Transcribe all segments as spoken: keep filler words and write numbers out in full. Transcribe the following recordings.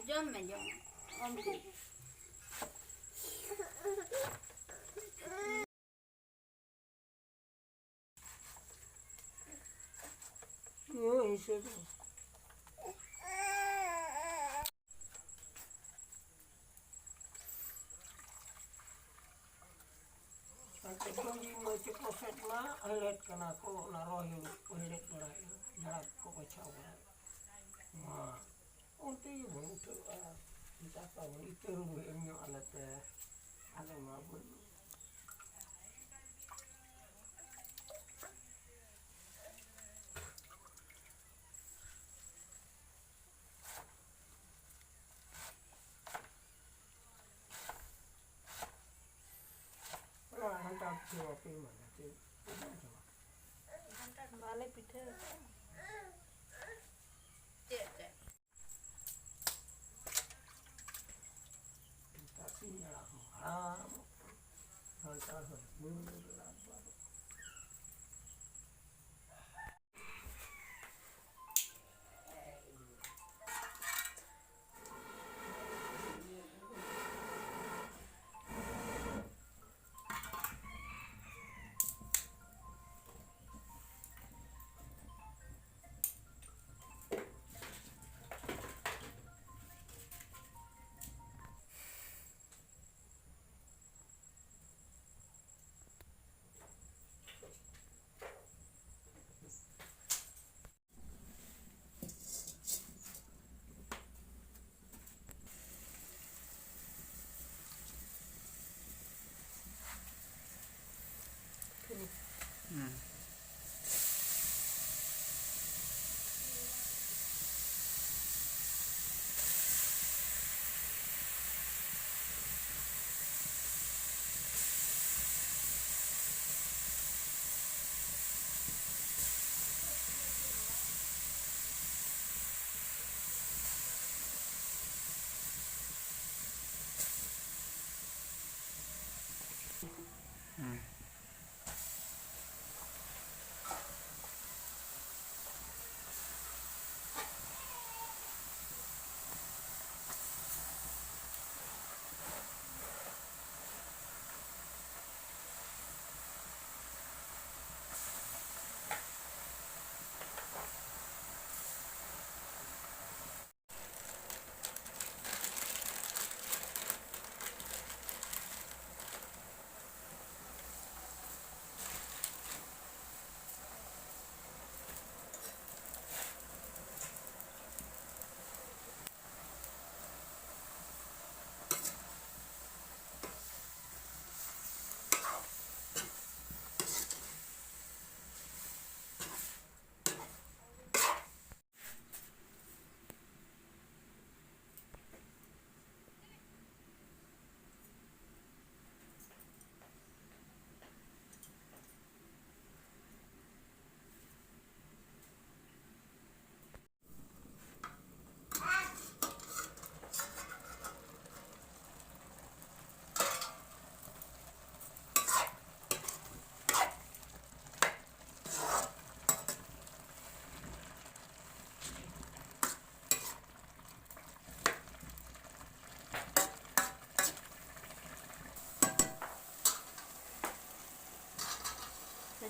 ᱡᱚᱢ ᱢᱮ, ᱡᱚᱢ ᱢᱮ᱾ ᱚᱢ ᱠᱮᱫ᱾ ᱱᱚᱣᱟ ᱦᱤᱥᱟᱹᱵ ᱫᱚ᱾ ᱟᱨ ᱛᱮᱦᱮᱧ ᱢᱟᱹᱪᱤ ᱠᱚ ᱥᱮᱫ ᱢᱟ ᱦᱮᱲᱦᱮᱫ ᱠᱟᱱᱟ ᱠᱚ, ᱚᱱᱟ ᱨᱚᱦᱚᱭ ᱦᱩᱲᱩ ᱠᱚ ᱦᱮᱲᱦᱮᱫ ᱵᱟᱲᱟᱭᱮᱫᱼᱟ, ᱡᱷᱟᱲᱟᱯ ᱠᱚ ᱵᱟᱪᱷᱟᱣ ᱵᱟᱲᱟᱭᱮᱫᱼᱟ᱾ ᱢᱟ ᱚᱱᱛᱮ ᱜᱮ ᱵᱟᱹᱧ ᱩᱴᱷᱟᱹᱜᱼᱟ, ᱢᱮᱛᱟ ᱠᱚᱣᱟ ᱵᱚᱱ ᱤᱛᱟᱹ ᱦᱩᱲᱩ ᱮᱢ ᱧᱚᱜ ᱟᱞᱮ ᱯᱮ, ᱟᱞᱮ ᱢᱟ ᱵᱟᱹᱱᱩᱜ᱾ ᱚᱱᱟ ᱜᱷᱟᱱᱴᱟ ᱯᱤᱴᱷᱟᱹ ᱵᱟᱯᱮ ᱮᱢᱟᱫᱟ, ᱪᱮᱫ? ᱵᱟᱞᱮ ᱯᱤᱴᱷᱟᱹ ᱟᱠᱟᱫᱟ᱾ ᱪᱮᱫ ᱪᱮᱫ? ᱛᱟᱥᱤᱧ ᱟᱲᱟᱜ ᱦᱚᱸ ᱦᱟᱲᱟᱢᱚᱜ ᱠᱟᱱᱟ᱾ ᱜᱷᱟᱱᱴᱟ ᱦᱚᱸ ᱢᱩᱱᱜᱟᱹ ᱟᱲᱟᱜ ᱵᱟᱨᱚ᱾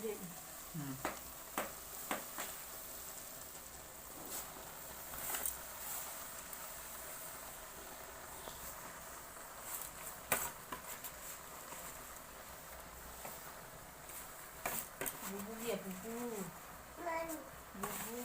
ᱦᱩᱸ᱾ ᱵᱩᱵᱩ ᱜᱮᱭᱟ, ᱵᱩᱵᱩ᱾ ᱵᱩᱵᱩ᱾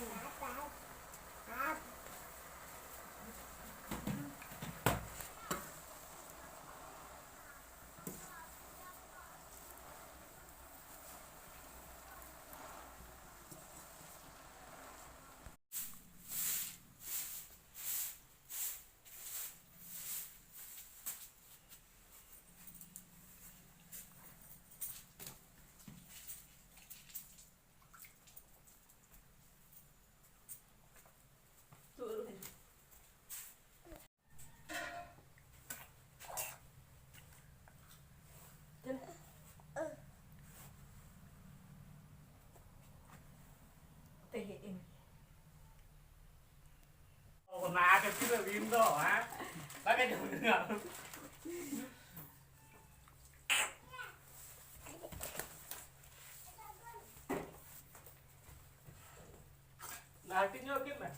ᱛᱮᱦᱮᱧ ᱚᱱᱟ ᱠᱷᱟᱹᱛᱤᱨ ᱟᱹᱵᱤᱱ ᱫᱚ, ᱦᱮᱸ? ᱵᱟᱝ ᱟᱸᱡᱚᱢ ᱠᱟᱱᱟ᱾ ᱦᱟᱹᱴᱤᱧ ᱧᱚᱜ ᱠᱤᱱ ᱢᱮ᱾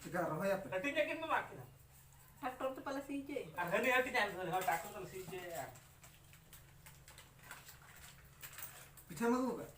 ᱪᱮᱠᱟ ᱨᱚᱦᱚᱭᱟᱯᱮ? ᱦᱟᱹᱴᱤᱧ ᱧᱚᱜ ᱠᱤᱱ ᱢᱮ ᱢᱟ ᱠᱤᱱ᱾ ᱴᱨᱟᱠᱴᱚᱨ ᱛᱮ ᱯᱟᱞᱮ ᱥᱤ ᱦᱚᱪᱚᱭ᱾ ᱟᱨ ᱦᱟᱹᱱᱤ ᱦᱟᱹᱴᱤᱧ ᱟᱱ, ᱦᱟᱹᱱᱤ ᱦᱚᱸ ᱴᱨᱟᱠᱴᱚᱨ ᱛᱮ ᱥᱤ ᱦᱚᱪᱚᱭᱟ᱾ ᱯᱤᱴᱷᱟᱹᱢ ᱟᱹᱜᱩ ᱠᱟᱜ?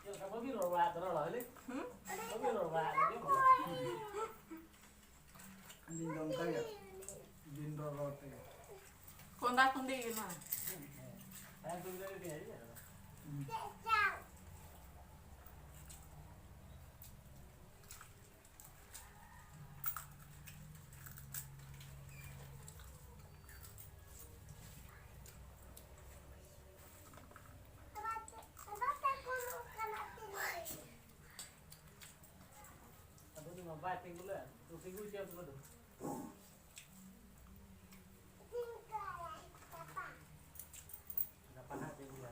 ᱪᱮᱫ ᱞᱮᱠᱟ ᱵᱟᱹᱵᱤᱱ ᱨᱚᱲ ᱵᱟᱲᱟᱭᱮᱫ ᱛᱟᱦᱮᱱᱟ ᱚᱲᱟᱜ ᱨᱮ? ᱦᱩᱸ? ᱵᱟᱹᱵᱤᱱ ᱨᱚᱲ ᱵᱟᱲᱟᱭᱮᱫ ᱛᱟᱦᱮᱱᱟ? ᱟᱹᱞᱤᱧ ᱫᱚ ᱚᱱᱠᱟ ᱜᱮ, ᱵᱤᱱ ᱨᱚᱲ ᱨᱚᱲ ᱛᱮᱜᱮ᱾ ᱠᱚᱸᱫᱟ ᱠᱩᱸᱫᱤ ᱜᱮ ᱱᱚᱣᱟ᱾ ᱦᱮᱸ, ᱦᱮᱸ᱾ ᱟᱫᱚ ᱩᱱᱤ ᱢᱟ ᱵᱟᱭ ᱛᱤᱸᱜᱩ ᱞᱮᱫ, ᱛᱚ ᱛᱤᱸᱜᱩ ᱦᱚᱪᱚᱭᱟ ᱛᱚᱵᱮ ᱫᱚ᱾ ᱜᱟᱯᱟ ᱱᱟᱦᱟᱜ ᱛᱤᱸᱜᱩᱭᱟ᱾